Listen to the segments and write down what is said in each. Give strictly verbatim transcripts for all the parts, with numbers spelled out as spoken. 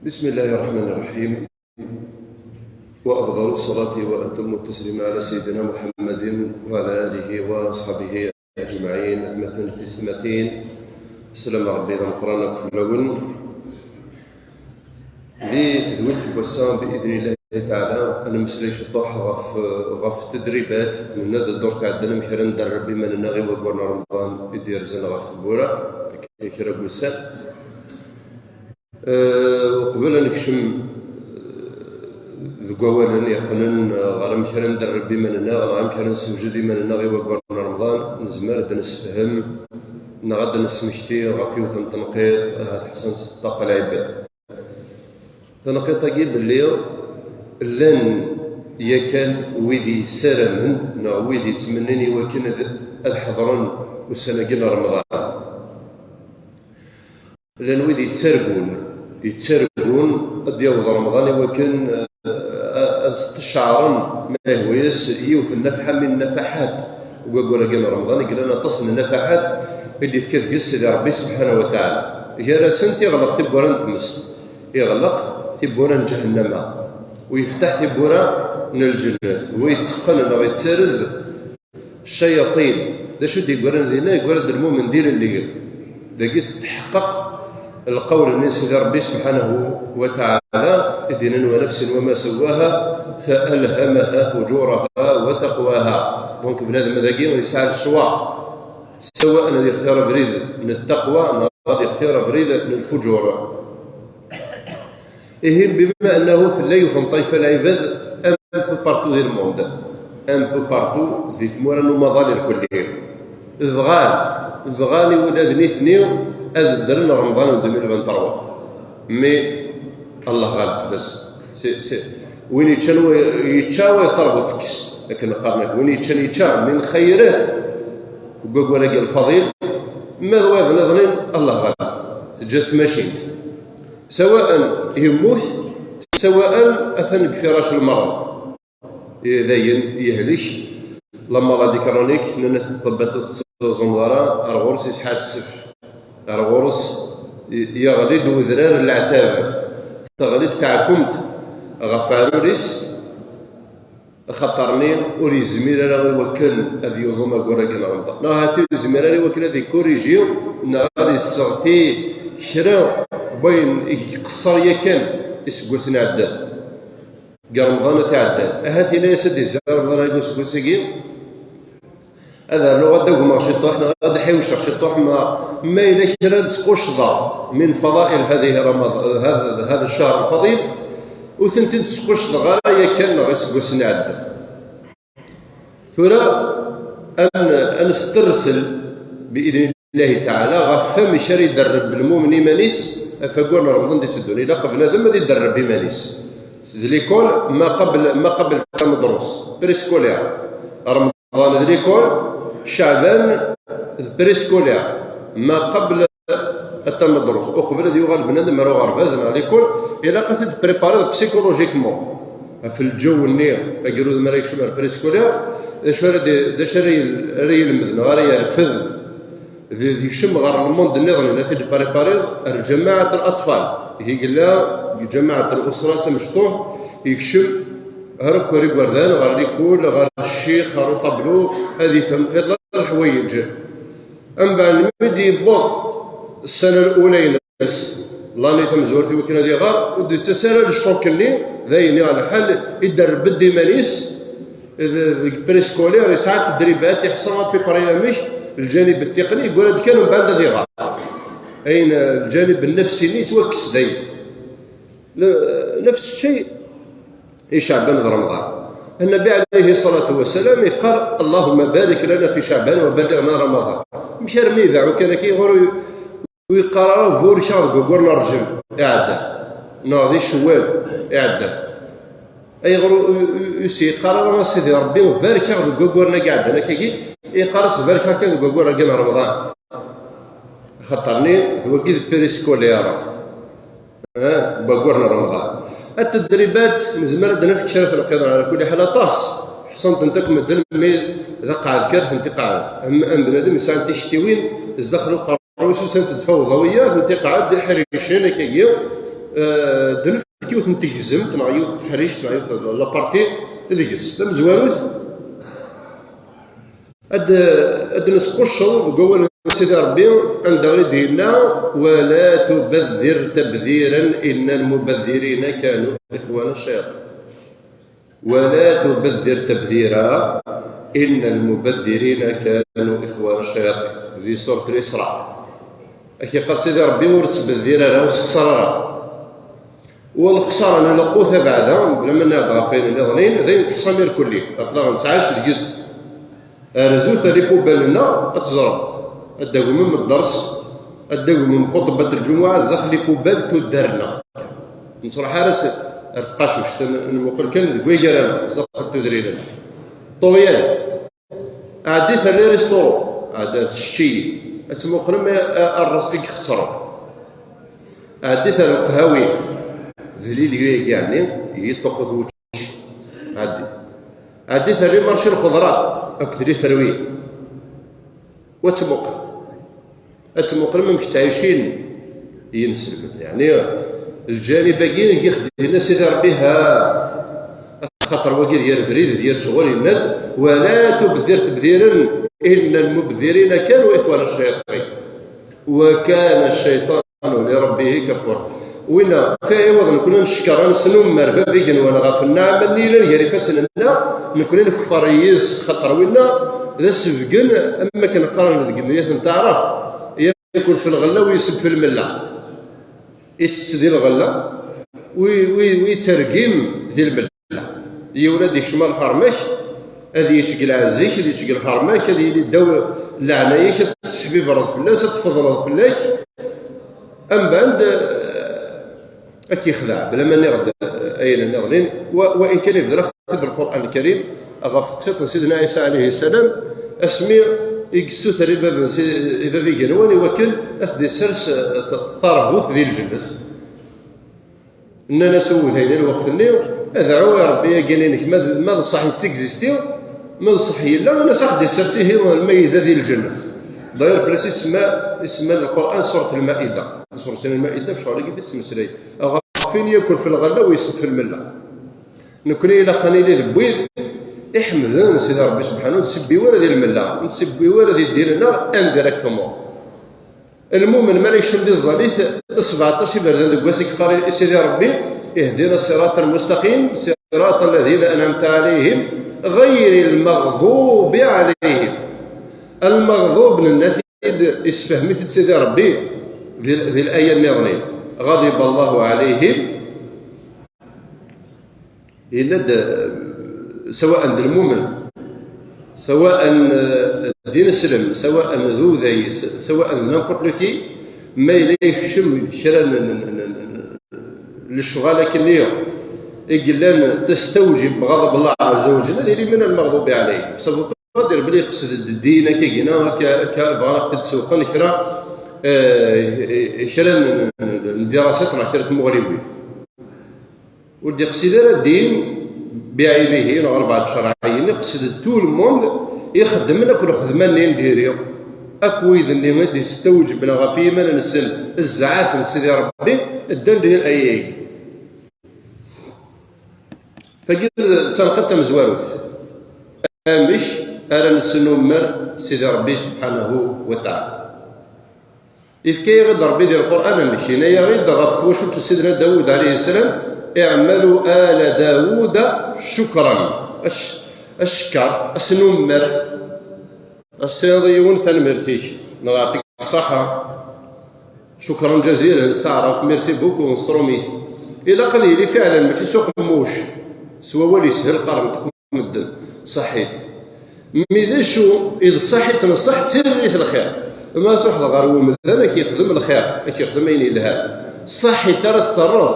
بسم الله الرحمن الرحيم. وأفضل الصلاة وأتم التسليم على سيدنا محمد وعلى آله وأصحابه أجمعين. أثمثن في الثمثين. السلام ربي ذا مقران كفلون. Di tedwilt n wass-a, بإذن الله تعالى, ad nemmeslay ciṭuḥ ɣef, ɣef tedribat, nenna-d ddurt iɛeddan amek ara nderreb iman-nneɣ i waggur n Remḍan i d-yerzan ɣef tewwura, akka kra n wussan. Eh, uqbel ad nekcem, eh, deg wawalen yeqqnen, eh, ɣer amek ara nderreb iman-nneɣ, neɣ amek ara nessewjed iman-nneɣ i waggur n Remḍan, nezmer ad d-nessefhem, neɣ ad d-nesmekti ɣef yiwet n tenqiḍt, ahat ḥsan s ṭṭaqa lɛibad. Tanqiḍt-agi belli llan yakan wid yessaramen, neɣ wid yettmennin i wakken ad, ad ḥeḍren ussan-agi n Remḍan. Llan wid yettargun, yettargun ad d-yaweḍ Remḍan i wakken, eh, ad stecaṛen ma yehwa-yas yiwet n nafḥa min nafaḥat n waggur-agi n Remḍan. I yellan aṭas n nafaḥat i d-yefka deg-s Sidi Ṛebbi subḥanahu wa taɛala. Gar-asent iɣleq tiwwura n tmest, iɣleq tiwwura n ǧahennama, u yeftaḥ tiwwura n lǧennet. Wa yetteqqen neɣ yettarez ccayaṭin. D acu d-yeggran dinna? Yeggra-d lmumen d ilelli. Dagi tetḥeqqeq lqawl-nni n Sidi Ṛebbi subḥanahu wa taɛala, i d-yennan: "ونفس وما سواها فألهمها فجورها وتقواها". Donc, bnadem dagi yesɛa ccwa. Sawa'en ad yextir abrid n ttaqwa, neɣ ad yextir abrid n lfujur. Ihi, bima annahu tella yiwet n ṭṭayfa lɛibad un peu partout di le monde, un peu partout di tmura n umaḍal irkelli, bɣan, bɣan i ula d nitni ad ddren Remḍan n deux mille vingt-trois. Mais Allah ɣaleb, bas, c'est, c'est, win yeččan wa, yečča, wa yeṭṭerḍ tekkes, akken qqaren akk. Win yeččan yečča min xayrat deg waggur-agi lfaḍil, ma d wayeḍ niḍnin, Allah ɣaleb, teǧǧa-t tmacint. Sawa'en yemmut, sawa'en atan deg firac lmerḍ. I dayen yehlek, la maladie chronique, nnan-as ṭṭebbat ur tettẓumeḍ ara, ar ɣur-s isḥassef, ar ɣur-s y-, yeɣli-d wedrar n leɛtab, teɣli-d teɛkumt ɣef ɛrur-is, axaṭer-nni ur yezmir ara i wakken ad yuẓum aggur-agi n Remḍan. Neɣ ahat ur yezmir ara i wakken ad ikuriji neɣ ad yesseɣti kra n wayen i iqeṣṣer yakan iseggasen iɛeddan. Deg Remḍan ad t-iɛeddan. Ahat yenna-yas ad d-izzi Remḍan-agi useggas-agi, ad rnuɣ ad d-agmeɣ ciṭuḥ, neɣ ad ḥiwceɣ ciṭuḥ, ma, ma yella kra ad squccḍeɣ min fadail hadihi Remḍan, hada, hada ccahr lfadil, ur tent-id-squccḍeɣ ara yakan neɣ iseggasen iɛeddan. Tura, ad n-, ad nestersel, bi'idnillahi taɛala, ɣef wamek ara iderreb lmumen iman-is ɣef waggur n Remḍan d-iteddun. Ilaq bnadem ad iderreb iman-is. D l'école, ma qabel, ma qabel tamedrus, préscolaire. Remḍan d l'école, Ceɛban d préscolaire, ma qabel ad tamedrus. Uqbel ad yuɣal bnadem ar uɣerbaz neɣ l'école, ilaq ad t-id-prépariḍ psychologiquement. Ɣef lǧew-nni, agrud mi ara yekcem ar préscolaire, d acu ara d-, d acu ara yel-, ara yelmed neɣ ara yerfed d-, d-, yekcem ɣer lmund nniḍen, ad t-id-prépariḍ ar lǧamaɛat n atfal. Ihi yella deg lǧamaɛat n usra d tamecṭuḥt, yekcem ɣer akk ar igerdan, ɣer likul, ɣer ccix, ɣer uṭablu, ad ifhem xeṭṭa n leḥwayeǧ. Ambeɛd mi d-yewweḍ ssana lula-ines, l'année tamezwarut i wakken ad iɣer, ur d-yettas ara le choc-nni, d ayen iɣer lḥal, iderreb-d iman-is, d-, deg préscolaire, yesɛa tedribat, iḥṣa à peu près amek, lǧanib ttiqni, yeggura-d kan umbeɛd ad iɣer. Ayen, lǧanib nnefsi-nni yettwakkes dayen. Le-, نفس الشيء i Ceɛban d Remḍan. Nnbi ɛlayhi ṣṣalatu wassalam yeqqar: "اللهم بارك لنا في شعبان وبلغنا رمضان". Amek armi ideɛɛu kan akka, ɣur ur yeqqar ara: "Burkeɣ deg waggur n Rǧeb iɛeddan, neɣ di Cewwal iɛeddan"? Ayɣer ur, ur, ur s-yeqqar ara: "A Sidi Ṛebbi, barkeɣ deg wagguren-agi iɛeddan"? Akkagi, yeqqar-as: "Barkeɣ kan deg waggur-agi n Remḍan". Axaṭer-nni d wagi d périscolaire. Eh, waggur n Remḍan. At tedribat, nezmer ad d-nefk kra n lqiḍen, ɛla kulli ḥal aṭas. Ḥṣan-tent akk medden, mi d aqɛed kan tent-iqɛed. Am, am bnadem yesɛan tiktiwin zdaxel uqerru-s, usant-d fawḍawiyya, tent-iqɛed iḥricen akkagi. Eh, d-nefk yiwet n tegzemt neɣ yiwet n teḥrict neɣ yiwet n la partie deg-s tamezwarut. Ad ad nesqucceḍ deg wawal n Sidi Ṛebbi, anda i d-yenna: "Wa la tubaddir tabdiran, inna lmubaddirina kanu ixwana ccayaṭin." "Wa la tubaddir tabdira, inna lmubaddirina kanu ixwana ccayaṭin." Di surat Lisra. Ak-iqqar Sidi Ṛebbi: "Ur ttbeddir ara, ur sexṣar ara." Wa lexṣara n lqut abeɛda, bla ma nniɣ-d ɣef wayen nniḍen, d ayen teḥṣa mirkulli. Aql-aɣ nettɛac deg-s. Rrezut ar les poubelles-nneɣ, ad teẓrem. Ad d-tagmem dders, ad d-tagmem xuṭbat lǧumuɛa, zdaxel les poubelles tuddar-nneɣ. Nettruḥ ara s-, ar tqacuct, n-, nmuqel kan deg way gar-aneɣ, zdaxel tudrin-nneɣ. Ṭuɣyan. Ɛeddit ar les restaurants, ɛeddit ar tceččiyin. Ad tmuqlem a-, a-, rrezq i ixeṣren. Ɛeddit ar lqehhawi. D lilyu-agi, yeɛni, yeṭṭuqut wučči. Ɛeddit. Ɛeddit ar les marchés lxeḍra akked les fruits. Wa tmuqel. Ad tmuqlem amek ttɛicin yinselmen. Yeɛni, lǧanib-agi i ixeddem Sidi Ṛebbi, ha, axaṭer wagi d yir brid, d yir ccɣel, yenna-d: "Wa la tubdir tabdiran, inna lmubdirina kanu ixwana ccayaṭin, wa kana ccayṭanu li ṛebbihi kafura." Winna, taɛiwaḍ nekni ad neckeṛ, ad nesnummer bab igenwan ɣef nneɛma-nni yellan gar ifassen-nneɣ, nekni ad nkeffer yis, xaṭer winna d asebgen, am wakken qqaren deg nniyat n taɛrabt: "Yakul fi lɣella u yesb fi lmella." Ittett di lɣella, u, u, u yettergim di lmella. Yiwen ad ikcem ar lḥerma-k, ad yečč deg lɛezz-ik, ad yečč deg lḥerma-k, ad yili ddaw leɛnaya-k, ad tesseḥbibreḍ fell-as, ad tfeḍleḍ fell-ak. Ambeɛd, eh, ad k-yexdeɛ, bla ma nniɣ-d, eh, ayen nniḍen. Wa, wa in kan yebder-aɣ-t-id Lqur'an Lkarim, ɣef teqsiṭ n Sidna Ɛisa ɛalayhi ssalam, asmi i yessuter i bab n si-, i bab igenwan i wakken ad s-d-issers, eh, t-, tarbut di lǧennet. Nnan-as i uwdayen n lweqt-nni: "Dɛu i Ṛebbi-agi-inek, ma d, ma d ṣṣeḥ yettigzisti, ma d ṣṣeḥ yella, ad as-aɣ-d-issers ihi lmayda di lǧennet." D'ailleurs, fell-as i semma, i semma Lqur'an Surat Lmaida. Surat Lmaida, f ccɣel-agi i d-tettmeslay. Ɣef win yakul fi lɣella u yesb fi lmella. Nekni ilaq ad nili d wid iḥemden Sidi Ṛebbi subḥanahu, ur nessibbi ara di lmella, ur nessibbi ara di ddin-nneɣ indirectement. Lmumen, mi ara yekcem di tẓallit, sbeɛṭac iberdan deg wass i yeqqar i Sidi Ṛebbi: "Ihdina ṣṣiraṭa lmustaqim, ṣiraṭa lladina anɛamta ɛalayhim, ɣayri lmaɣḍubi ɛalayhim." Lmaɣḍub, nenna-t-id, issefhem-it-id Sidi Ṛebbi di, di laya nniḍen: "Ɣadiba Allahu ɛalayhim." Yenna-d, eh, sawaء d lmumen, sawaء, eh, d ineslem, sawaء d uday, s-, sawaء d n'importe qui, ma yella yekcem deg kra n, n, n, n, n lecɣal akkenni i yellan testewjib ɣaḍeb Allah ɛazza wa jalla, ad yili min lmaɣḍubi ɛalayhim. Sabu ad d-, belli yeqsed-d ddin akka gina, akka, akka bɣan ad ɣ-t-id-sewqen kra, eh, kra n, n, n dirasat neɣ kra tmuɣliwin. Ur d-iqsid ara ddin biɛinihi neɣ rebɛa tcerɛiyin, iqsed d tout le monde ixeddmen akk lxedma-nni n diri, akk wid-nni i d-yestewǧben ɣef yiman-nsen zzɛaf n Sidi Ṛebbi, ddan-d di laya-agi. Tagi d tanqiḍt tamezwarut. Amek ara nesnummer Sidi Ṛebbi subḥanahu wa taɛala? Ifka-yaɣ-d Ṛebbi di Lqur'an amek, yenna-yaɣ-id ɣef twacult n Sidna Dawud ɛalayhi ssalam: "I'malu ala Dawuda cukran." Ac-, acekker, asnummer. As-tiniḍ i yiwen: "Tanemmirt-ik, neɣ yeɛṭik ṣṣaḥa. Cukran ǧazilan", s taɛrabt, "Merci beaucoup", s tṛumit. Ilaq ad yili fiɛlan, mačči s uqemmuc. S wawal yeshel qqaren medden: "Ṣaḥit." Mi d acu i d ṣaḥit n ṣṣeḥ, d tirrit lxir. Ma truḥeḍ ɣer wemdan, ad k-yexdem lxir, ad k-yexdem ayen yelhan. Ṣaḥit ara s-terreḍ,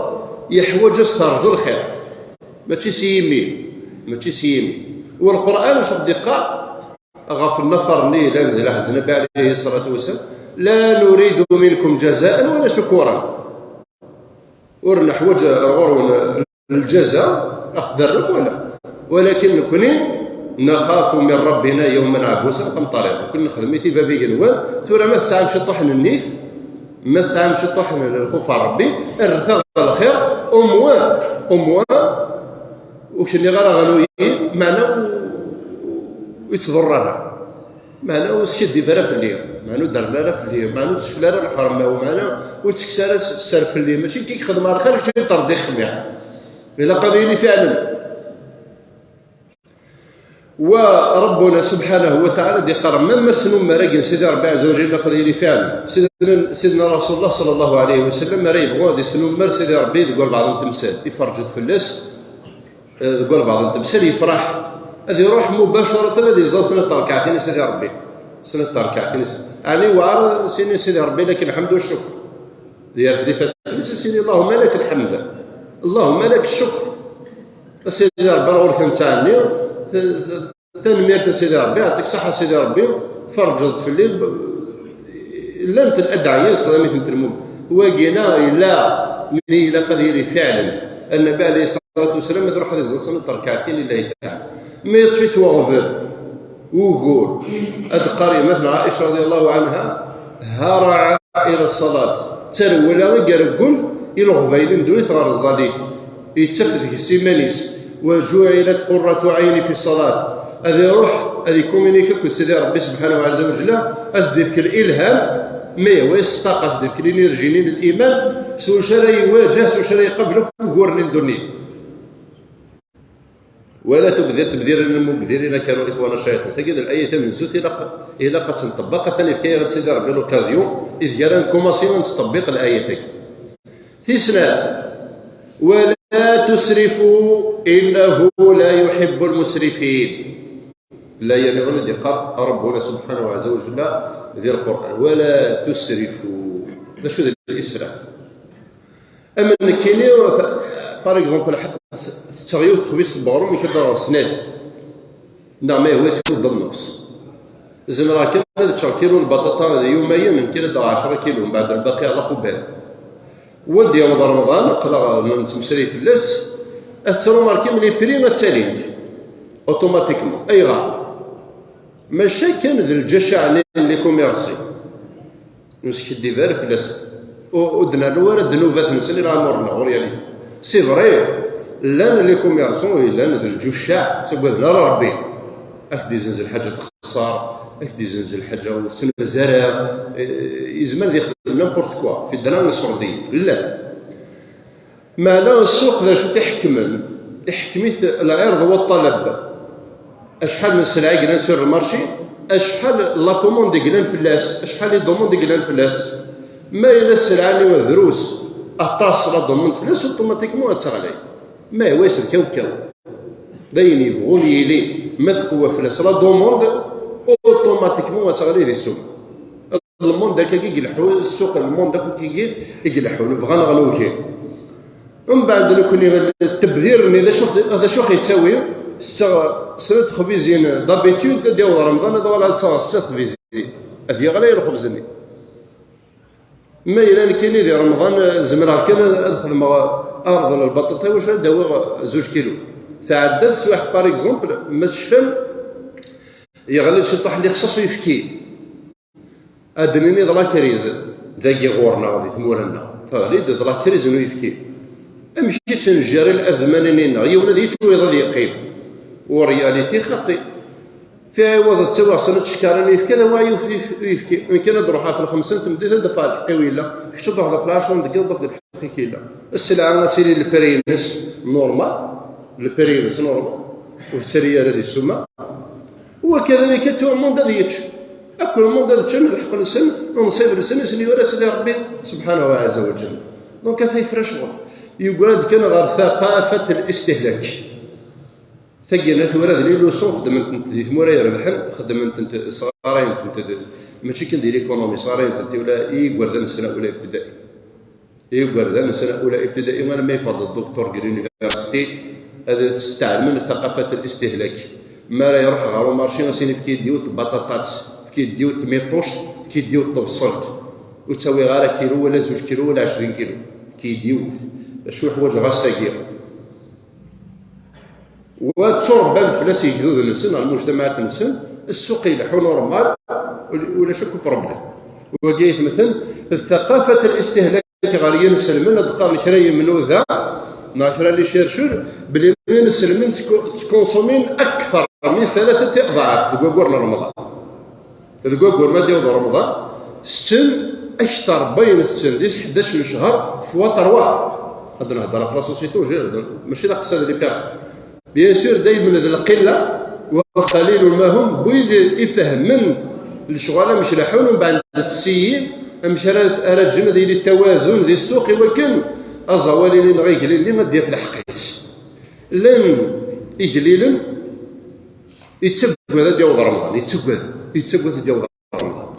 yeḥwaǧ ad s-terreḍ lxir. Mačči s yimi, mačči s yimi. U Lqur'an acu d-iqqar? Ɣef nnafar-nni yellan di lɛehd n Nnbi ɛalayhi ṣṣalatu wassalam: "La nuridu minkum jazaan wala shukura." Ur neḥwaǧ ɣur-wen lǧaza, ad ɣ-d-terrem wala. Walakin nekni naxafu min rabbina yawman ɛbusan qamṭariḍa. Nekni nexdem-it i bab igenwan, tura ma tesɛam ciṭuḥ n nnif, Ma tesɛam ciṭuḥ n lxuf n Ṛebbi, rret-aɣ ɣer lxir, au moins, au moins, ur k-nniɣ ara ɣluy, meɛna ur yettḍurr ara. Meɛna ur skiddib ara fell-i, meɛna ur d-rri ara fell-i, meɛna ur ttcefla ara lḥerma-w, meɛna ur ttekkes ara sser fell-i, mačči nekk i ixedmen lxir, kečč i d-terdiḍ ccmiɛ. Ilaq ad yili fiɛlen. Wa Rabbuna subḥanahu wa taɛala d-iqqar, ma ma snummer-agi n Sidi Ṛebbi ɛezza wa jalla, ilaq ad yili fiɛlen. Sidna, Sidna Rasulullah ṣalla Llahu ɛalayhi wa sallam ara yebɣu ad isnummer Sidi Ṛebbi deg walbeɛḍ n temsal, iferǧ-d fell-as, eh, deg walbeɛḍ n temsal, yefreḥ, ad iruḥ mubacaratan ad iẓẓal snat n rrekɛatin i Sidi Ṛebbi. Snat n rrekɛatin i Sidi. Ɛni yewɛer ad as-yini Sidi Ṛebbi lak lḥemd wa ccukr? Ad yerfed ifassen-is, ad as-yini Allahumma lak lḥemd, Allahumma lak ccukr. A Sidi Ṛebbi, ɣur-k nettɛenni, t-, t-, tanemmirt a Sidi Ṛebbi, ɛṭik ṣaḥa a Sidi Ṛebbi, tferǧeḍ-d fell-i, llant ladaɛyat xedmen-itent lmum. Wagi-na yella, mi ilaq ad yili fiɛlen. Annabi ɛalayhi ṣṣalatu wassalam ad iruḥ ad iẓẓal snat n rrekɛatin lillahi taɛala. Mi yeṭṭef-it weɣbel, wugur, ad d-teqqar yemma-tneɣ Ɛica radiallahu ɛanha, haraɛ ila ṣṣalat, d tarewla i ireggel i leɣbayel n ddunit ɣer ẓẓalit, yettaf deg-s iman-is, wa juɛilat qurratu ɛayni fi ṣṣalat, ad iruḥ ad ikuminik akked Sidi Ṛebbi subḥanahu ɛazza wa jalla, ad s-d-ifk lilham, ma yehwa-yas s ṭṭaqa, ad s-d-ifk linirji-nni n liman, s wacu ara iwaǧeh, s wacu ara iqabel akk uguren n ddunit. Wala tubdir tebdirin lmubdirin kanu ikhwana ccayaṭin. Tagi d layat tamenzut, ilaq, ilaq ad tt-nṭebbeq, atan yefka-yaɣ-d Sidi Ṛebbi l'occasion ideg ara nkumaṣi ad nettṭebbiq layat-agi. Tis snat, wala tusrifu innahu la yuḥibbu lmusrifin. Laya niḍen i d-iqqar Ṛebbuna subḥanahu ɛazza wa jalla di Lqur'an, wala tusrifu. D acu d lisraf? Am nekkini, par exemple, ḥ-, tetteɣ yiwet texbizt n weɣrum, nekk ad aɣeɣ snat. Neɣ ma yehwa-s d nnefs. Zemreɣ kan ad ččeɣ kilu n lbaṭaṭa d yumayen, nekk ad aɣeɣ ɛecra kilu, mbeɛd lbaqi ɛla qubal. Wa d-yaweḍ Remḍan, aql-aɣ nettmeslay fell-as, ad tettrumarkim les prix ad ttalint. Automatiquement. Ayɣer? Maca kan d lǧacaɛ-nni n les commerçants. Ur neskidib ara fell-asen. Ur, ur d-nernu ara ddnubat-nsen i leɛmur-nneɣ, ur yali. C'est vrai, llan les commerçants, llan d lǧucaɛ, ttaggaden ara Ṛebbi. Ad k-d-izenz lḥaǧa texṣer, ad k-d-izenz lḥaǧa ur tettnuz ara, eh, yezmer ad yexdem n'importe quoi, fi ddra n Iṣurdiyen. Llan. Meɛna ssuq d acu t-iḥekmen? Iḥkem-it lɛirḍ wa ṭṭalab. Acḥal n sselɛa i yellan sur lmarci, acḥal n la commande i yellan fell-as, acḥal n demande i yellan fell-as. Ma yella sselɛa-nni drus, aṭas la demande fell-as, automatiquement ad teɣli. Ma yehwa-yas d kawkaw. D ayen yebɣun yili, ma tqewwa fell-as la demande, automatiquement ad teɣli di ssuma. Lmond akkagi i ileḥḥu, ssuq lmond akkagi i ileḥḥu, nebɣa neɣ nugi. Mbeɛd nekni, ttebdir-nni d acu, d acu i ɣ-yettawi? Tetteɣ snat texbizin d'habitude, ad d-yaweḍ Remḍan, ad uɣaleɣ ad ttaɣeɣ setta texbizin. Ad yeɣli lxebz-nni. Ma yella nekkini di Remḍan, zemreɣ kan ad, ad xedmeɣ arḍel lbaṭaṭa, wacu ad d-awiɣ zuǧ kilu. Tɛedda teswiɛt, par exemple, ma tecfam, yeɣli-d ciṭuḥ n lixṣaṣ uyefki. Ad d-nini d la crise, dagi ɣur-neɣ, di tmura-nneɣ. Teɣli-d d la crise n uyefki. Amek i ttnejjir azman-nni-nneɣ? Yiwen ad yečč, wiyaḍ ad yeqqim. U réalité xaṭi. Fi ɛiwaḍ ad ttawiɣ snat tcekkarin n uyefki, ad awiɣ yiwet uyef-, uyefki. Nekk ad d-ruḥeɣ ɣef lxemsa n tmeddit, ad d-afeɣ lḥeqq-iw yella. Kečč ad d-truḥeḍ ɣef lɛecra n deg yiḍ, ad d-afeḍ lḥeqq-ik yella. Sselɛa ad tili le prix-ines normal, le prix-ines normal. Ur tettali ara di ssuma. وكذلك tout le monde ad yečč. Akk lmund ad ččen lḥeqq-nsen, nnṣib-nsen, i sen-yura Sidi Ṛebbi subḥanahu ɛazza wa jall. Donc, ata yefra ccɣel. Yeggra-d kan ɣer ثقافة الاستهلاك. Tagi n tura d les leçons, xeddmen-tent di tmura irebḥen, xeddmen-tent, sɣarayen-tent d, mačči kan di l'économie, sɣarayen-tent i ula i yigerdan n ssna ula ibtida'i. Igerdan n ssna ula ibtida'i, alamma yeffeɣ-d dduktur deg l'université, ad steɛlmen ثقافة الاستهلاك. Mi ara iruḥ ɣer umarci, ad s-yini: "Efk-iyi-d yiwet n tbaṭaṭat, efk-iyi-d yiwet n tmiṭuct, efk-iyi-d yiwet n tebṣelt. Ur ttawiɣ ara kilu wala zuǧ kilu wala ɛecrin kilu. Efk-iyi-d yiwet. Acu ḥwaǧeɣ ass-agi?" Wa ttuṛebban fell-as yegduden-nsen, ɣer lmujtamaɛat-nsen, ssuq ileḥḥu normal, ul-, ulac akk problème. Wagi yetmeten d ثقافة الاستهلاك ɣer yinselmen, ad qqaren kra yemnuda neɣ kra n les chercheurs, belli inselmen ttku-, ttkunsumin akteṛ min ثلاثة أضعاف deg waggur n Remḍan. Deg waggur ma d-yaweḍ Remḍan, tetten akteṛ n wayen tetten di ḥdac n ccher fois trois. Ad nehder ɣef la société en général, mačči d aqeṣṣa d les personnes. Bien sûr, daymen d lqilla, وقليل ما هم, n wid ifehmen lecɣal amek leḥḥun, umbeɛd ttseyyin amek ara, ara ǧǧen ad yili tawazun di ssuq i wakken aẓawali-nni neɣ igli-nni ad d-yaf lḥeqq-is. Llan iglilen yettaggad ad d-yaweḍ Remḍan, yettaggad, yettaggad ad d-yaweḍ Remḍan.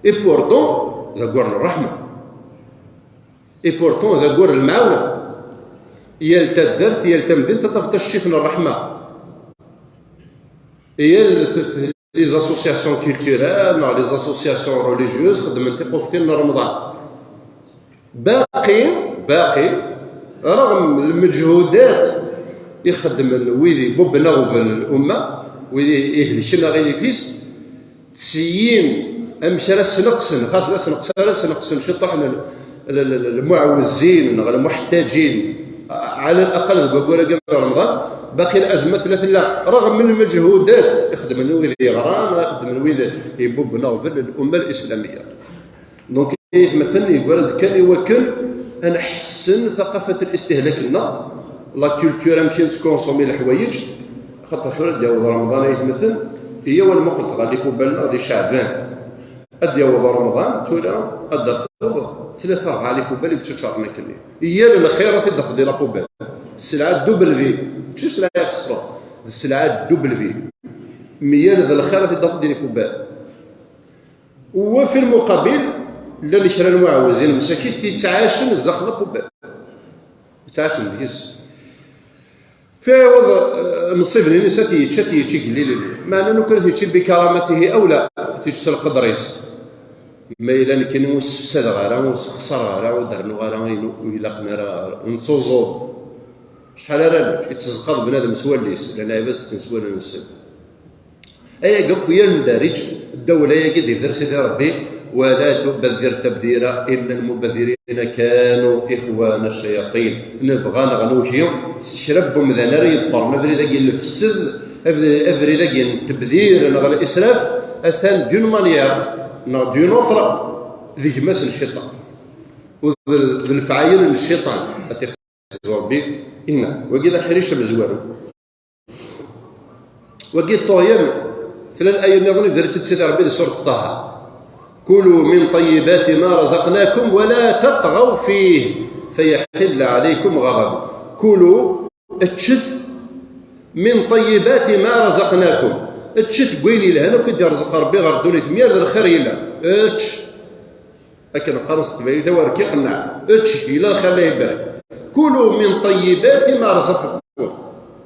Et pourtant, d aggur n ṛṛeḥma. Et pourtant, d aggur n lemɛawna. Yal taddart, yal tamdint, ad tafeḍ taccit n ṛṛeḥma. Yal t-, t-, les associations culturelles neɣ les associations religieuses xeddment tiquftin n Remḍan. Baqi, baqi, رغم lmeǧhudat i xeddmen wid ibubben aɣbel n l'umma, wid i-, ihelken aɣilif-is, tteyyin amek ara sneqsen, xas d asneqs ara sneqsen ciṭuḥ n l-, l-, l-, l-, lmuɛwezzin neɣ lmuḥtaǧin, ɛala laqal deg waggur-agi n Remḍan, baqi lazma tella, tella, رغم lmeǧhudat i xeddmen wid yeɣran, i xeddmen wid ibubben aɣbel n l'umma l'islamiyya. Donc, aytmaten, yeggra-d kan i wakken ad nḥessen ثقافة الاستهلاك-nneɣ, la culture, amek i nettkunsumi leḥwayeǧ, xaṭer tura ad d-yaweḍ Remḍan, aytmaten, iyyaw ad nmuqlet ɣer les poubelles-nneɣ di Ceɛban. Ad d-yaweḍ Remḍan, tura ad d-tafeḍ tlata rebɛa les poubelles i yettuččaren akkenni. Yal lxir ad t-id-tafeḍ di la poubelle. Sselɛa double vie, mačči sselɛa ixesren, d sselɛa double vie. Myal d lxir ad t-id-tafeḍ di les poubelles. وفي المقابل, llan kra n waɛwazin msakit yettɛacen zdaxel la poubelle. Yettɛacen deg-s. Fi ɛiwed, eh, nnṣib-nni-ines ad t-yečč, ad t-yečč igellilen. Meɛna lukan ad t-yečč بكرامته أولى, ad t-yečč s lqedr-is. Ma yella nekkini ur ssefsadeɣ ara, ur ssexṣareɣ ara, ur d-rennuɣ ara ayen ur ilaqen ara, ur nettuẓum. Acḥal ara nečč? Yetteẓqaḍ bnadem s wallen-is, llan ɛibad tetten s wallen-nsen. Ayagi akk yal ndarij, ddawla-agi d-ibder Sidi Ṛebbi, ولا تبذر تبذيرا إن المبذرين كانوا إخوان الشياطين. Nebɣa neɣ nugi, s kra n wemdan ara yeḍfren abrid-agi n lefsed, abrid-, abrid-agi n tebdir neɣ lisraf, atan d'une manière neɣ d'une autre d gma-s n cciṭan. U d, d lefɛayel n cciṭan, ad t-ixzez Ṛebbi, inna. Wagi d aḥric amezwaru. Wagi ṭṭuɣyan, tella laya nniḍen ibder-itt-id Sidi Ṛebbi di surat Ṭaha. كلوا من طيبات ما رزقناكم ولا تطغوا فيه فيحل عليكم غضبي. كلوا, ččet, من طيبات ما رزقناكم. Ččet deg wayen yelhan akk i d-irẓeq Ṛebbi ɣer ddunit, myal d lxir yella. Ečč. Akken qqaren s teqbaylit, a wer k-iqenneɛ. Ečč, yella lxir la ibarek. كلوا من طيبات ما رزقكم,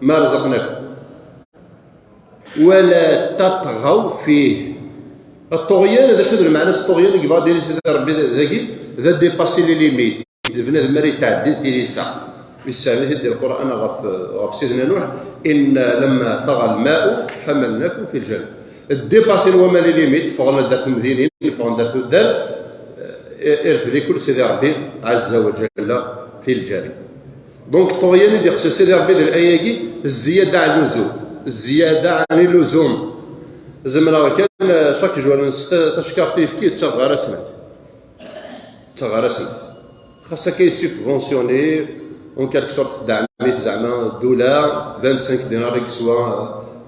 ما رزقناكم. ولا تطغوا فيه. Ṭṭuɣyan, d acu d lmeɛna-s ṭṭuɣyan i yebɣa ad d-yini Sidi Ṛebbi dagi? D ad dépasser les limites. D bnadem ara yetɛeddin tilisa. Yessefhem-it-id di Lqur'an ɣef, ɣef Sidna Nuḥ: إن لما طغى الماء حملناكم في الجارية. Ddipassin waman les limites, ffɣen-d ar temdinin, ffɣen-d ar tuddar, eh, irfed-iken Sidi Ṛebbi ɛazza wa ǧalla fi lǧari. Donc, ṭṭuɣyan i d-iqsed Sidi Ṛebbi di laya-agi, zziyada ɛan luzum. Zziyada ɛan luzum. Zemreɣ kan, eh, chaque jour, nnes ta-, tacekkart n uyefki, ttaɣeɣ gar-asent. Ttaɣeɣ gar-asent. Xas akka yessubventionné, en quelque sorte, tedɛem-it zeɛma ddula, vingt-cinq dinars i yeswa,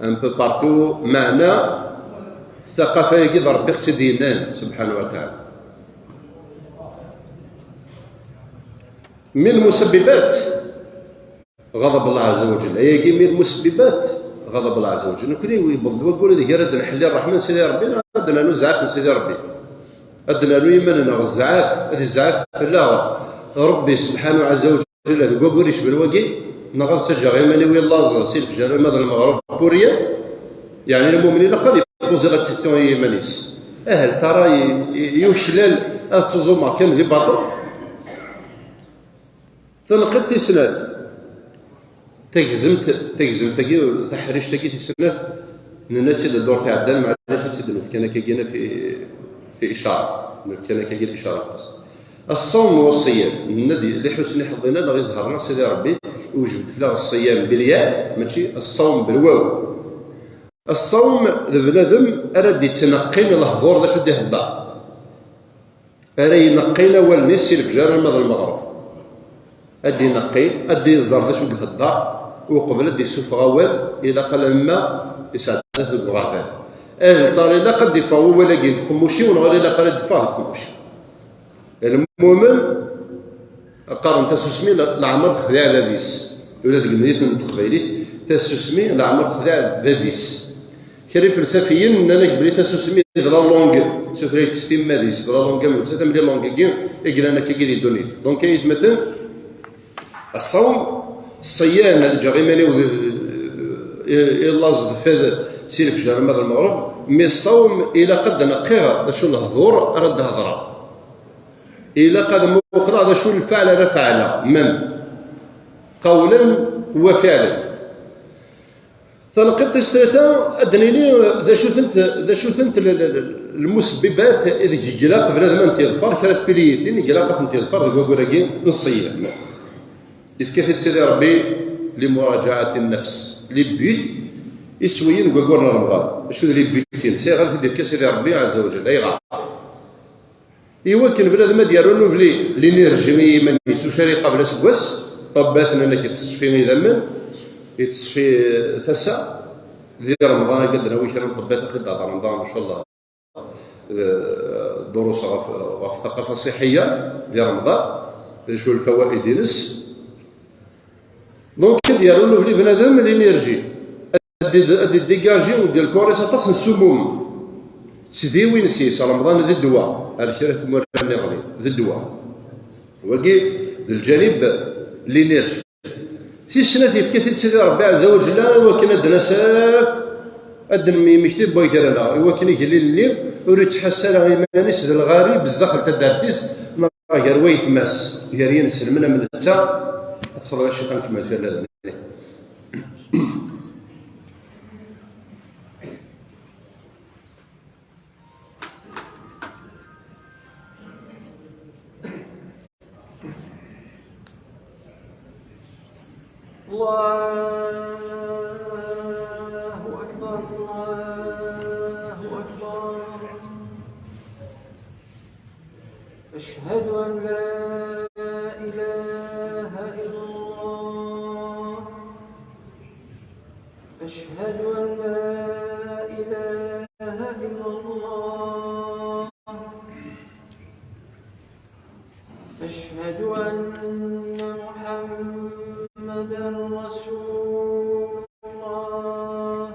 un peu partout, meɛna taqafa-agi d Ṛebbi i ɣ-tt-id-yennan, subḥanahu wa taɛala. من مسببات غضب الله عز وجل. Ayagi من مسببات غضب الله عز وجل. Nekkni yewweḍ-d waggur ideg ara d-nḥelli ṛṛeḥma n Sidi Ṛebbi, neɣ ad d-nernu zzɛaf n Sidi Ṛebbi? Ad d-nernu iman-nneɣ zzɛaf, ad izɛaf fell-aɣ Ṛebbi subḥanahu ɛazza wa ǧalla deg waggur icban wagi, neɣ ad ttaǧǧaɣ iman-iw i llaẓ si lefjer alma d lmeɣreb, pour rien? Yeɛni lmumen ilaq ad ipozi la question i yiman-is. Ahel tara i, i, yuklal ad ttuẓumeɣ kan di baṭel? Tanqiḍt tis snat. Tagzemt, tagzemt-agi, taḥrict-agi tis snat, nenna-tt-id ddurt iɛeddan, maɛlic ad tt-id-nefk kan akka gina fi, fi icaṛ. Nefka akka-agi licaṛat-is. Aṣṣawm wa ṣṣiyam. Nenna-d Liḥusin Iḥeḍḍina neɣ izhar-nneɣ Sidi Ṛebbi iwjeb-d fell-aɣ ṣṣiyam bil ya, mačči aṣṣawm bil waw. Aṣṣawm d bnadem ara d-ittneqqin lehḍur d acu d-ihedder. Ara ineqqin awal-nni si lefjer arma d lmeɣreb. Ad d-ineqqi, ad d-iẓer d acu i ihedder, uqbel ad d-issufeɣ awal, ilaq alamma isɛedda-t deg uɣerbal. Ahel ṭar ilaq ad d-iffeɣ wawal-agi deg uqemmuc-iw neɣ ala ilaq ara d-iffeɣ deg uqemmuc. Lmumen, qqaren tasusmi le-, leɛmer texdiɛ bab-is. Ula deg medyaten n teqbaylit, tasusmi leɛmer texdiɛ bab-is. Kra ifelsafiyen nnan-ak belli tasusmi d la langue, tutlayt s timmad-is, d la langue am nettat am les langues-agi i yellan akkagi di ddunit. Donc, ay atmaten, aṣṣawm, ṣṣiyam, ad ǧǧeɣ iman-iw d, i, i laẓ d fad si lefjer arma d lmeɣreb, mais ṣṣawm ilaq ad d-neqqiɣ d acu lehdur ara d-hedreɣ. Ilaq ad muqleɣ d acu lfeɛl ara feɛleɣ, même qawlen wa fiɛlen. Tanqiḍt tis tlata, ad d-nini d acu-tent, d acu-tent l-, l-, l-, lmusebbibat ideg ilaq bnadem ad tent-yeḍfer, kra n tpiliyitin i ilaq ad tent-yeḍfer deg waggur-agi n ṣṣiyam. Yefka-t-id Sidi Ṛebbi li muraǧaɛat nnefs, les buts iswiyen deg waggur n Remḍan. Acu d les buts-ines? Ayɣer i t-id-yefka Sidi Ṛebbi ɛezza wa jell? Ayɣer? Iwakken bnadem ad d-yerr unubli, l'énergie i yiman-is, ur ara iqabel aseggas, ṭṭebbat nnan-ak yettṣeffi idammen, yettṣeffi tasa, di Remḍan akka ad d-nawi kra n ṭṭebbat ad d-hedren daɣen, ncallah. Eh, durus ɣef, ɣef ṭṭaqafa ṣṣiḥiya, di Remḍan, d acu lfawaid-ines. Donc, ad d-yerr unubli bnadem, l'énergie. Ad d-, ad d-dégager deg lkor-is aṭas n ssumum. Ttdiwin s-is, Remḍan d ddwa, ar kra tmura nniḍen, d ddwa. Wagi, d lǧanib, l'énergie. Tis snat, yefka-t-id Sidi Ṛebbi ɛezza wa jella, i wakken ad d-nas akk, ad d-nemmekti n waygar-nneɣ, i wakken igellil-nni ur yettḥassa ara iman-is d lɣarib zdaxel taddart-is, neɣ gar waytma-s, gar yinselmen am netta, ad tfeḍel a ccix ad nkemmel tirna-nni. الله أكبر، الله أكبر. أشهد أن لا إله إلا الله. أشهد أن لا إله إلا الله. أشهد أن محمدا رسول الله.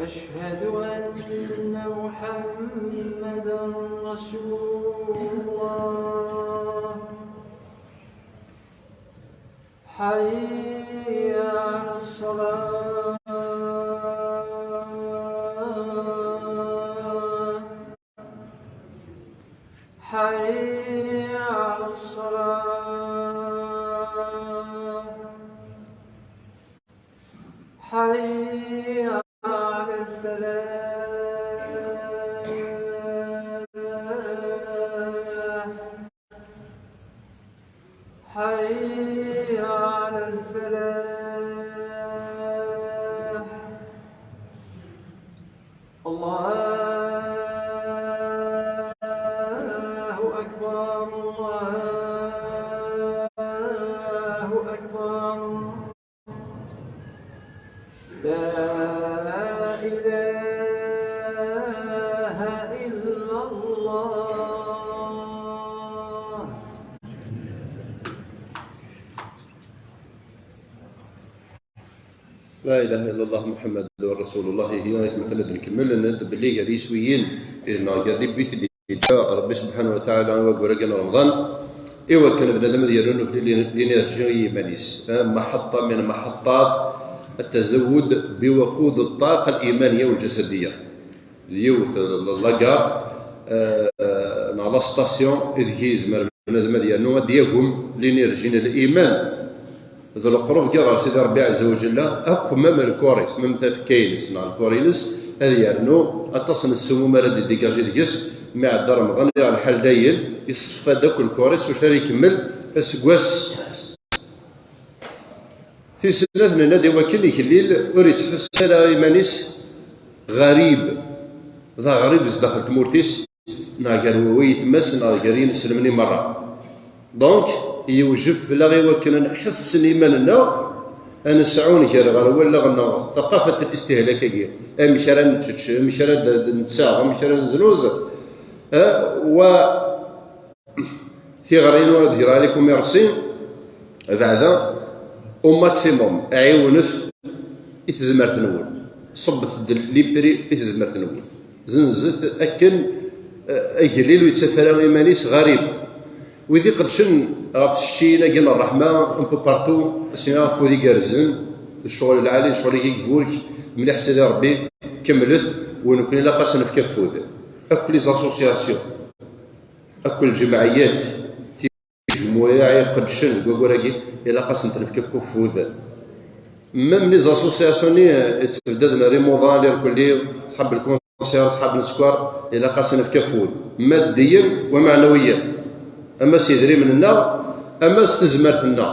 أشهد أن محمدا رسول الله. حي على الصلاة. حي على الصلاة. حي على الفلاح. حي على الفلاح. الله أكبر، الله أكبر. لا إله إلا الله. La ilaha illallah Muḥemmadun rasulullah. Ihi, akken ad nkemmel, nenna-d belli gar yiswiyen, neɣ gar les buts i d-yeǧǧa Rebbi subḥanahu wa taɛala i waggur-agi n Remḍan, i wakken bnadem ad yerr unubli, l'énergie i yiman-is. Eh, محطة من محطات التزود بوقود الطاقة الإيمانية والجسدية. D yiwet la gare, eh, neɣ la station ideg yezmer bnadem ad yernu, ad d-yagem l'énergie n liman d leqrub-agi ɣer Sidi Ṛebbi ɛezza wa jella, akk même lkor-is, même tafekka-ines neɣ lkor-ines, ad yernu aṭas n ssumum ara d-iddigaji deg-s. Mi iɛedda Remḍan, iɣ lḥal dayen, iṣeffa-d akk lkuṛ-is, ur ara ikemmel aseggas. Tis snat, nenna-d i wakken igellil ur yettḥussu ara iman-is ɣarib, d aɣrib zdaxel tmurt-is, neɣ gar waytma-s, neɣ gar yineslmen i merra. Donc, yewjeb fell-aɣ i wakken ad nḥessen iman-nneɣ, ad nesɛu nnger ɣer wallaɣ-nneɣ taqafat n listihlak-agi. Amek ara neččečč, amek ara d-, d-, nseɣ, amek ara neznuz, eh, wa tiɣri n wad gra les commerçants, beɛda, au maximum, ɛiwnet i tezmert-nwen. Ṣebbet-d les prix i tezmert-nwen. Zenzet akken, eh, agellil ur yettaf ara iman-is ɣarib. Wid iqeddcen ɣef tceččiyin-agi n ṛṛeḥma, un peu partout, asmi afud igerrzen, d ccɣel lɛali, d ccɣel-agi iburek, mliḥ Sidi Ṛebbi, kemmlet, u nekkni ilaq ad s-nefk afud. Akk les associations, akk lǧemɛiyat, tijemmuyaɛ iqeddcen deg waggur-agi, ilaq ad sent-nefk akk afud. Même les associations-nni yettbeddaden Rimoḍan, irkelli, ṣḥab lkunsir, ṣḥab n sskeṛ, ilaq ad s-nefk afud, maddiyen wa meɛnawiyen, ama s idrimen-nneɣ, ama s tezmert-nneɣ.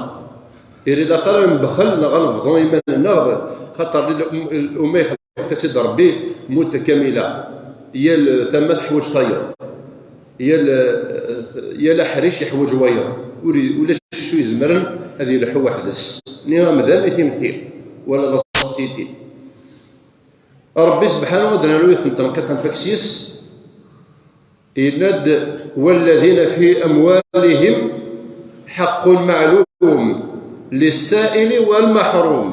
Ur ilaq ara ad nbexxel neɣ ad nebḍu iman-nneɣ, xaṭer l-, l-, luma ixleq-itt-id Ṛebbi mutakamila. Yal tama teḥwaǧ tayeḍ. Yal, yal aḥric yeḥwaǧ wayeḍ. Ur i-, ulac acu izemren ad yelḥu weḥd-s. Ni amdan, ni timetti, wala la société. Ṛebbi sebḥanu ad d-nerwi yiwet n tenqiḍt n faksiyes, yenna-d: "والذين في أموالهم حق معلوم للسائل والمحروم."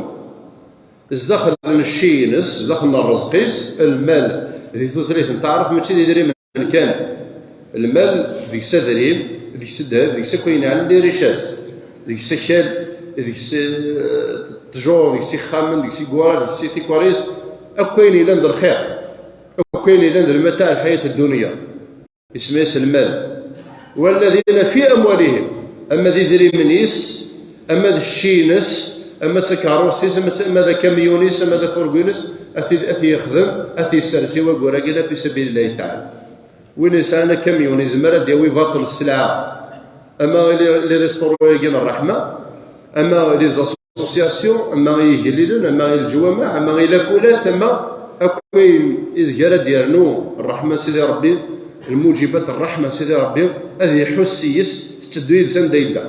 Zdaxel n cci-ines, zdaxel n ṛṛezq-is, lmal di tutlayt n taɛrabt mačči d idrimen kan. Lmal deg-s adrim, deg-s ddheb, deg-s akk ayen yeɛnan les richesses, deg-s akal, deg-s, eh, ttjur, deg-s ixxamen, deg-s iguṛa, deg-s tikwariz, akk ayen yellan d lxir, akk ayen yellan d lmataɛ lḥayat ddunya. Isemma-yas lmal. والذين في أموالهم, ama d idrimen-is, ama d cci-ines, ama d takeṛṛust-is, ama d, ama d akamyun-is, ama d afurgu-ines, ad t-, ad t-yexdem, ad t-yessers i waggur-agi la fi sabilillahi taɛala. Win yesɛan akamyun yezmer ad d-yawi baṭel sselɛa, ama les, les restaurants-agi n ṛṛeḥma, ama les associations, ama i igellilen, ama i leǧwamaɛ, ama i lakulat, ama akk ayen ideg ara d-yernu ṛṛeḥma Sidi Ṛebbi, lmuǧibat ṛṛeḥma Sidi Ṛebbi, ad iḥuss yis, tetteddu yid-s anda yella.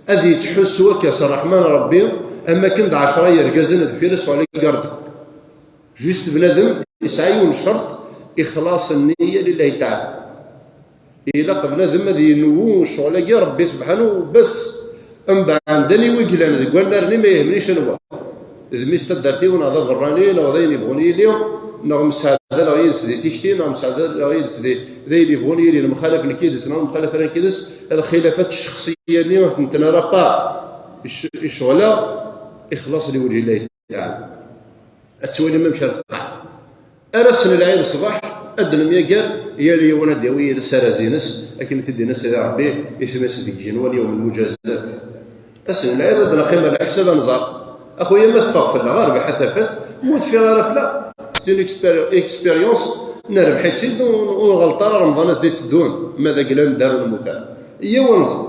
Ad yettḥussu akka s ṛṛeḥma n Ṛebbi, am akken d ɛecṛa yergazen deffir-s ur la garde. Juste bnadem yesɛa yiwen n ccerṭ, ixlaṣ nniya lillahi taɛala. Ilaq bnadem ad yenwu ccɣel-agi Ṛebbi sebḥanu bas. Mbeɛd, aniwi yellan deg wannar-nni ma yehmel icenwa? D mmi-s n taddart-iw, neɣ d aberrani, neɣ d ayen yebɣun yili, neɣ mseɛdaleɣ yid-s di tikti, neɣ mseɛdaleɣ yid-s di, d ayen yebɣun yili, nemxalaf nekk yid-s, neɣ ur nemxalaf ara nekk yid-s, lxilafat ccexṣiyya-nni ur tent-nerra part. Ic-, icɣel-a ixlaṣ liwǧhi llahi taɛala. Ad twalim amek ara tqeɛɛed. Ar ass n lɛid ṣṣbeḥ, ad d-nemyager, yal yiwen ad d-yawi yid-s arraz-ines, akken i t-id-yenna Sidi Ṛebbi, isem-is deg igenwan yawm lmujazat. Ass n lɛid ad d-neqqim ar leḥsab ad nẓer. A xuya, ma teffeɣ fell-aɣ rrbeḥ a tafat, ma ur teffiɣ ara fell-aɣ, c'est une expéri-, expérience, nerbeḥ-itt-id, ur, ur nɣelleṭ ara Remḍan ad d-itteddun, ma d agla n dar ur nemmut ara. Iyyaw ad nẓer.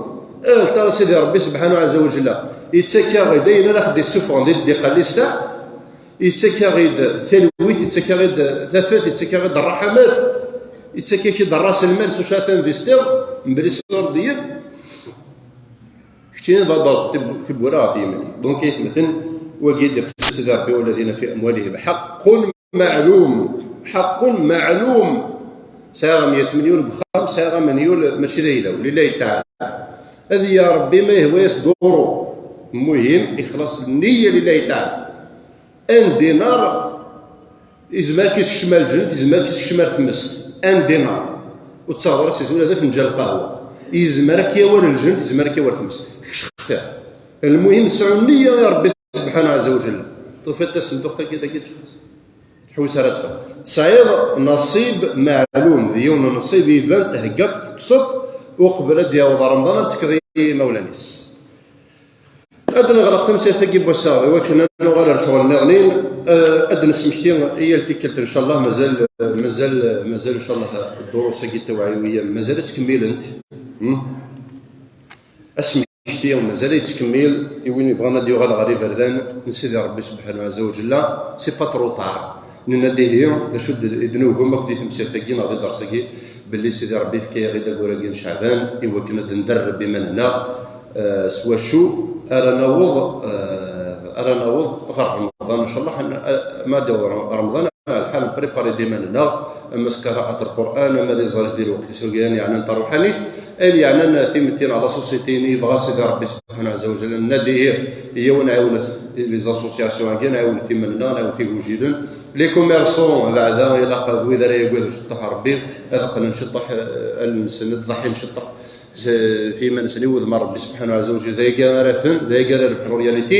Iɣelleṭ ara Sidi Ṛebbi subḥanahu ɛazza wa jalla, yettak-aɣ-id ayen ara ɣ-d-issufɣen di ddiqa n lislaḥ, yettak-aɣ-id talwit, yettak-aɣ-id tafat, yettak-aɣ-id ṛṛaḥamat, yettak-ak-id ṛṛas lmal s wacu ara tinvestiḍ, mebla isurdiyen. Keččini d aḍar tib-, tiwwura ɣef yiman-ik. Donc, aytmaten, wagi i d-iqsed Sidi Ṛebbi: "والذين في أموالهم حق معلوم." حق معلوم. Sɛiɣ meyya tmenyul deg uxxam, sɛiɣ amenyul mačči d ayla-w, lillahi taɛala. Ad ya Ṛebbi ma yehwa-yas duru. Muhim, ixlaṣ nniya lillahi taɛala. Un dinar, yezmer ad k-yessekcem ar lǧennet, yezmer ad k-yessekcem ar tmest. Un dinar. Ur tettaɣeḍ ara s-is ula d afenǧal lqahwa. Yezmer ad k-yawi ar lǧennet, yezmer ad k-yawi ar tmest. Kečč xtir. Lmuhim, sɛu nniya i Ṛebbi subḥanahu ɛazza wa jalla. Tufiḍ tasenduqt-agi dagi, tḥewwes ara teffeɣ. Tesɛiḍ naṣib meɛlum, d yiwen n naṣib iban, theggaḍ, tekkseḍ, uqbel ad d-yaweḍ Remḍan ad tekkeḍ i imawlan-is. Ad neɣleq tamsirt-agi n wass-a, i wakken ad nuɣal ar ccɣel nniḍen. Eh, ad d-nesmekti i yal tikkelt, ncallah, mazal, mazal, mazal, ncallah, ddurus-agi tawɛiwiya mazal ad ttkemmilent. Hmm? Asmekti mazal yettkemmil i win yebɣan ad yuɣal ɣer iberdan n Sidi Ṛebbi subḥanahu ɛazza wa jalla, c'est pas trop tard. Nenna-d ihi, d acu d-, i d-nugem akk di temsirt-agi neɣ di dders-agi, belli Sidi Ṛebbi yefka-yaɣ-id aggur-agi n Ceɛban i wakken ad nderreb iman-nneɣ, eh, s wacu ara naweḍ, eh, ara naweḍ ɣer Remḍan, ncallah, eh, ma d-yaweḍ Remḍan, lḥal npripari-d iman-nneɣ, ama s qiraat Lqur'an, ama d iẓri di lweqt-is ugan yeɛnan taṛuḥanit, ayen yeɛnan timetti neɣ la société-nni yebɣa Sidi Ṛebbi subḥanahu ɛazza wa jalla, nenna-d ihi, iyyaw ad nɛiwnet les associations-agi, ad nɛiwnet iman-nneɣ, ad nɛiwnet igujilen. Les commerçants, beɛda, ilaq d wid ara yaggaden ciṭṭaḥ Ṛebbi, ad qqnen ciṭṭaḥ, eh, allen-nsen, ad ḍaḥin ciṭṭaḥ s-, f yiman-nsen i wudem n Ṛebbi subḥanahu ɛazza wa jalla. D ayagi ara fen, d ayagi ara rebḥen en réalité.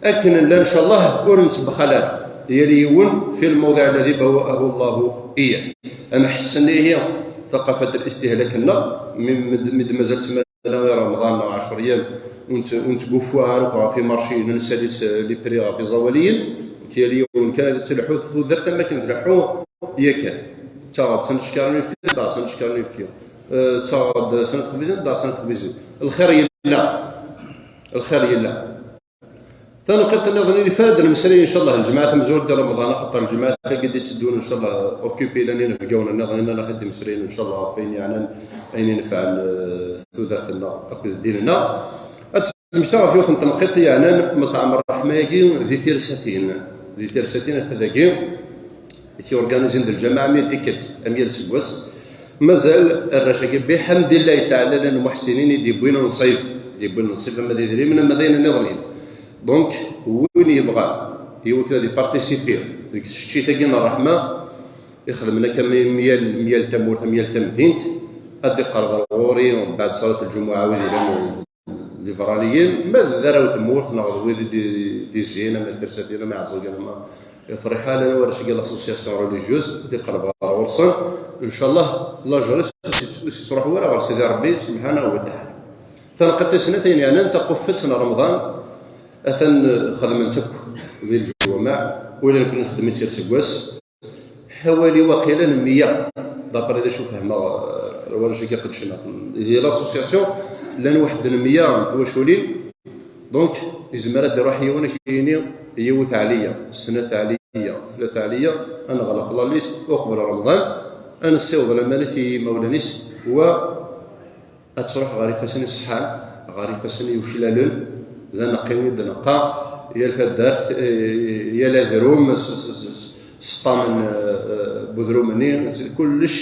Akken nella, ncallah, ur nettbexxal ara. Yal yiwen fi lmawḍiɛ alladhi bawwa'ahu Allahu iyyah. Ama ḥessen ihi ثقافة الاستهلاك-nneɣ, mi, mi, mi d-mazal ssmana i Remḍan neɣ ɛecr yyam, ur nett-, ur nettguffu ara akk ɣef imarciyen, ur nessali s-, les prix ɣef iẓawaliyen, yal yiwen kan ad tleḥḥu tudert am wakken tleḥḥu yakan. Ttaɣeḍ snat cekkaṛ n uyefki, ttaɣeḍ snat cekkaṛ n uyefki. Eh, ttaɣeḍ snat texbizin, ttaɣeḍ snat texbizin. Lxir yella. Lxir yella. Taneqqiḍt nniḍen i nif ara d-nemmeslay, ncallah, lǧemɛa tamezwarut di Remḍan, axaṭer lǧemɛa-agi d-itteddun, ncallah, occupé llan inebgawen nniḍen, ilaq ad d-mmeslayen, ncallah, ɣef ayen yeɛnan, ayen inefɛen, eh, tudert-nneɣ akked ddin-nneɣ. Ad d-smektaɣ ɣef yiwet n tneqqiḍt yeɛnan meṭɛem ṛṛeḥma-agi di Tirsatin. Di Tirsatin, ata dagi, i t-yurganizin d lǧameɛ am yal tikkelt, am yal seggas. Mazal arrac-agi, biḥemdillahi taɛala, llan muḥsinin i d-yewwin nnṣib, d-yewwin nnṣib ama d idrimen, ama d ayen nniḍen. Donc, win yebɣan i wakken ad iparticipi deg tceččit-agi n ṛṛeḥma, ixedmen akka mi-, myal, myal tamurt, myal tamdint, ad d-iqerreb ɣer ɣur-i mbeɛd ṣalat lǧumuɛa, wid yellan d iberraniyen, ma d arraw n tmurt neɣ d wid i d-, d-izzin, ama d Tirsatin, ama Iɛeẓẓugen, ama Ifriḥa, llan warrac-agi l'association religieuse, ad d-iqerreb ɣer ɣur-sen, ncallah, lajer-is ur s-, ur s-yettruḥu ara ɣer Sidi Ṛebbi subḥanahu wa taɛala. Taneqqiḍt tis snat, ayen yeɛnan taquffet n Remḍan, atan xedmen-tt akk di lǧumaɛ, ula d nekkni nxeddem-itt yal seggas. Ḥawali waqila n meyya, d'après d acu fehmeɣ, eh, warrac-agi qedcen di l'association, llan waḥed n meyya n twaculin. Donc, yezmer ad d-iruḥ yiwen ad k-yini yiwet Ɛliya, snat Ɛliya, tlata Ɛliya, ad neɣleq la liste uqbel Remḍan, ad nessiweḍ lamanit i yimawlan-is, wa ad truḥ ɣer ifassen iṣeḥḥan, ɣer ifassen yuklalen, d aneqqi i d-neqqa, yal taddart, eh, yal adrum, s, s, s, s ṭṭam n, eh, eh, n udrum-nni, kullec,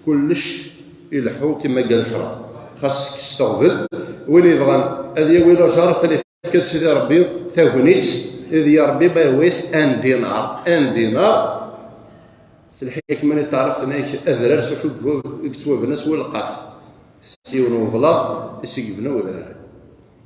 kullec ileḥḥu kima ga lecra. Xas s teɣbel, win yebɣan ad yawi lajer, ad t-yefk Sidi Ṛebbi tagnit, ad ya Ṛebbi ma yehwa-yas un dinar, un dinar, s lḥikma-nni n taɛrabt-nni, adrar s wacu i yettwabna s welqaf. S yiwen n ublaḍ i s-yebna udrar.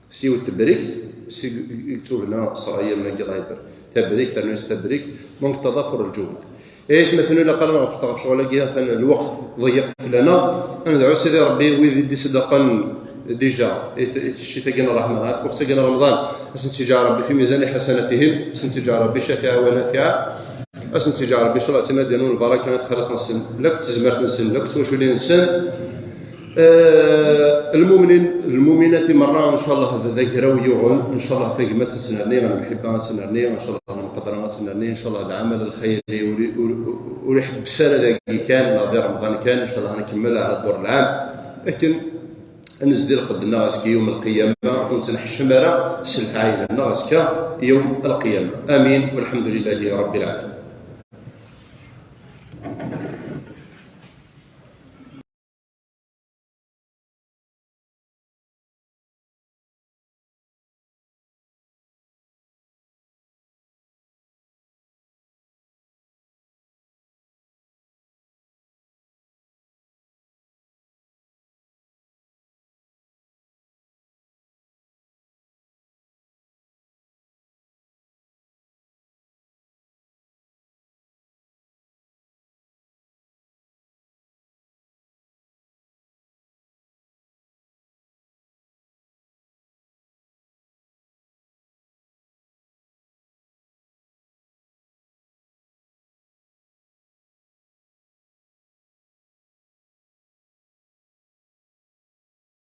S yiwet n tebrikt i s-, i yettwabna ṣṣraya-agi ɣer yiber. Tabrikt, rnu-yas tabrikt, donc tadafur lǧuhd. Ay atmaten, ilaq ara nɣefṭ ɣef ccɣel-agi, atan lweqt ḍeyyeq fell-aneɣ. Ad nedɛu Sidi Ṛebbi, wid i d-iṣeddqen déjà i t-, i tcit-agi n ṛṛeḥma, ɣef lweqt-agi n Remḍan, ad sen-tt-yeǧɛel Ṛebbi fi mizan ḥasanatihim, ad sen-tt-yeǧɛel Ṛebbi cafiɛa wa nafiɛa. Ad sen-tt-yeǧɛel Ṛebbi, ncallah, ad ttnadin lbaraka, ad xaliq-nsen, lakk tezmert-nsen, lakk twaculin-nsen. Eh, lmumnin, lmuminat i merra, ncallah, d, d agraw yuɣen, ncallah, tagmat ad tennerni, lemḥibba ad tennerni, ncallah, lemqedra ad tennerni, ncallah, lɛamal lxayri ur, ur, ur iḥebbes ara dagi kan, neɣ di Remḍan kan, ncallah, ad nkemmel ɛla dur lɛam. Akken ad nezdi lqedd-nneɣ azekka yawm lqiyama, ur nettneḥcem ara s lefɛayel-nneɣ azekka yawm lqiyama. Amin, walḥemdulillahi Ṛebbil ɛalamin.